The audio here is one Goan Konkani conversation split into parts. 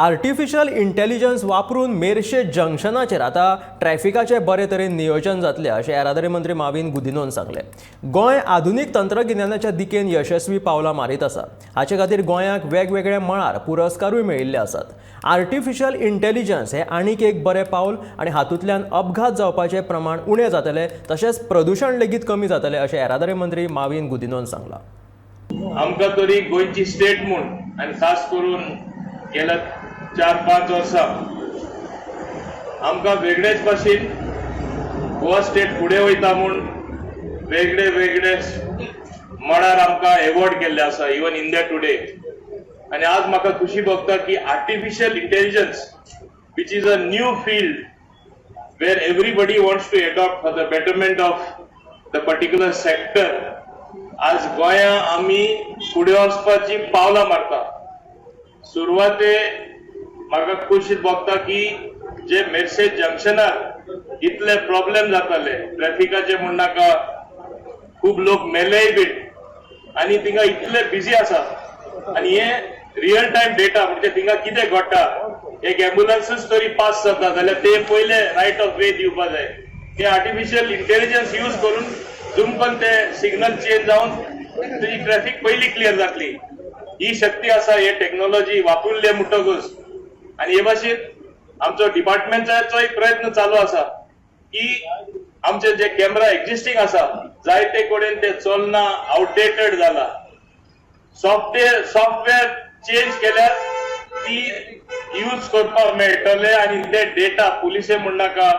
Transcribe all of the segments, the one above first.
आर्टिफिशियल इंटेलिजन्स वापरून मेरशे जंक्शनाचेर आतां ट्रॅफिकाचें बरे तरेन नियोजन जातलें अशें येरादारी मंत्री माविन गुदिन्होन सांगलें. गोंय आधुनीक तंत्रगिन्यानाच्या दिकेन यशस्वी पावलां मारीत आसा. हाचे खातीर गोंयाक वेगवेगळ्या मळार पुरस्कारूय मेळिल्ले आसात. आर्टिफिशियल इंटेलिजन्स हें आनीक एक बरें पावल आनी हातूंतल्यान अपघात जावपाचें प्रमाण उणें जातलें तशेंच प्रदुशण लेगीत कमी जातलें अशें येरादारी मंत्री माविन गुदिन्होन सांगलां. आमकां तरी गोंयची स्टेट म्हूण आनी खास करून गेल्या 4-5 वर्सां आमकां वेगळेच भाशेन गोवा स्टेट फुडें वयता म्हूण वेगळे वेगळे मळार आमकां एवॉर्ड केल्ले आसा, इवन इंडिया टुडे. आनी आज म्हाका खुशी भोगता की artificial intelligence, which is a new field where everybody wants to adopt for the betterment of the particular sector, आज गोंया आमी फुडें वचपाची पावलां मारता. सुरवाते म्हाका खुशी भोगता की जे मेर्से जंक्शनार इतले प्रॉब्लेम जाताले ट्रॅफिकाचे म्हण नाका, खूब लोक मेलेय बीन आनी थिंगा इतले बिजी आसा. आनी हे रियल टायम डेटा म्हणजे थिंगा कितें घडटा, एक एम्बुलन्सूच तरी पास जाता जाल्यार ते पयले रायट ऑफ वे दिवपा जाय. ते आर्टिफिशियल इंटेलिजन्स यूज करून तुमकां ते सिग्नल चेंज जावन तुजी ट्रॅफिक पयली क्लियर जातली. ही शक्ती आसा हे टेक्नॉलॉजी वापरले म्हणटकूच. आनी हे भाशेन आमचो डिपार्टमेंटाचोय प्रयत्न चालू आसा की आमचे जे कॅमेरा एक्झिस्टींग आसा, जायते कडेन ते चलना, आउटडेटेड जाला. सॉफ्टवेअर चेंज केल्यार ती यूज करपाक मेळटले आनी ते डेटा पुलिसे म्हणनाका,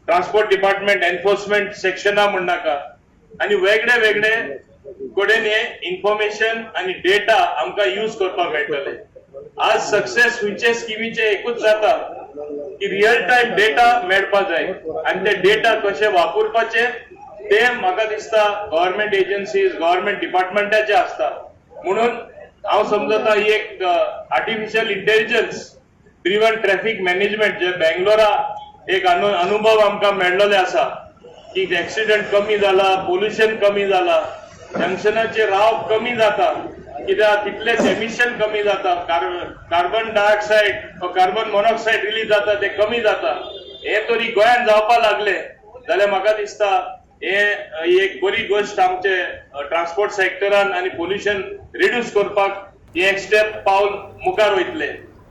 ट्रान्सपोर्ट डिपार्टमेंट, एन्फोर्समेंट सेक्शना म्हणनाका आनी वेगळे वेगळे कडेन हे इन्फॉर्मेशन आनी डेटा आमकां यूज करपाक मेळटले. आज सक्सेस खंयचे स्किमीचे एकूच जाता की रियल टायम डेटा मेळपा जाय आनी ते डेटा कशे वापरपाचे ते म्हाका दिसता गव्हर्मेंट एजन्सीज, गव्हर्मेंट डिपार्टमेंटाचे आसता. म्हणून हांव समजता ही एक artificial intelligence driven traffic management जे बेंगलोरा एक अनुभव आमकां मेळ्ळले आसा की एक्सिडंट कमी जाला, पोल्युशन कमी जाला, जंक्शनाचे रावप कमी जाता, कित्याक तितलेच एमिशन कमी जाता, carbon dioxide, carbon monoxide release जाता ते कमी जाता. हे तरी गोंयांत जावपा लागले जाल्यार म्हाका दिसता हे ही एक बरी गोश्ट आमचे ट्रान्सपोर्ट सेक्टरान आनी पोल्युशन रिड्यूस करपाक हे एक स्टेप पावल मुखार वयतले.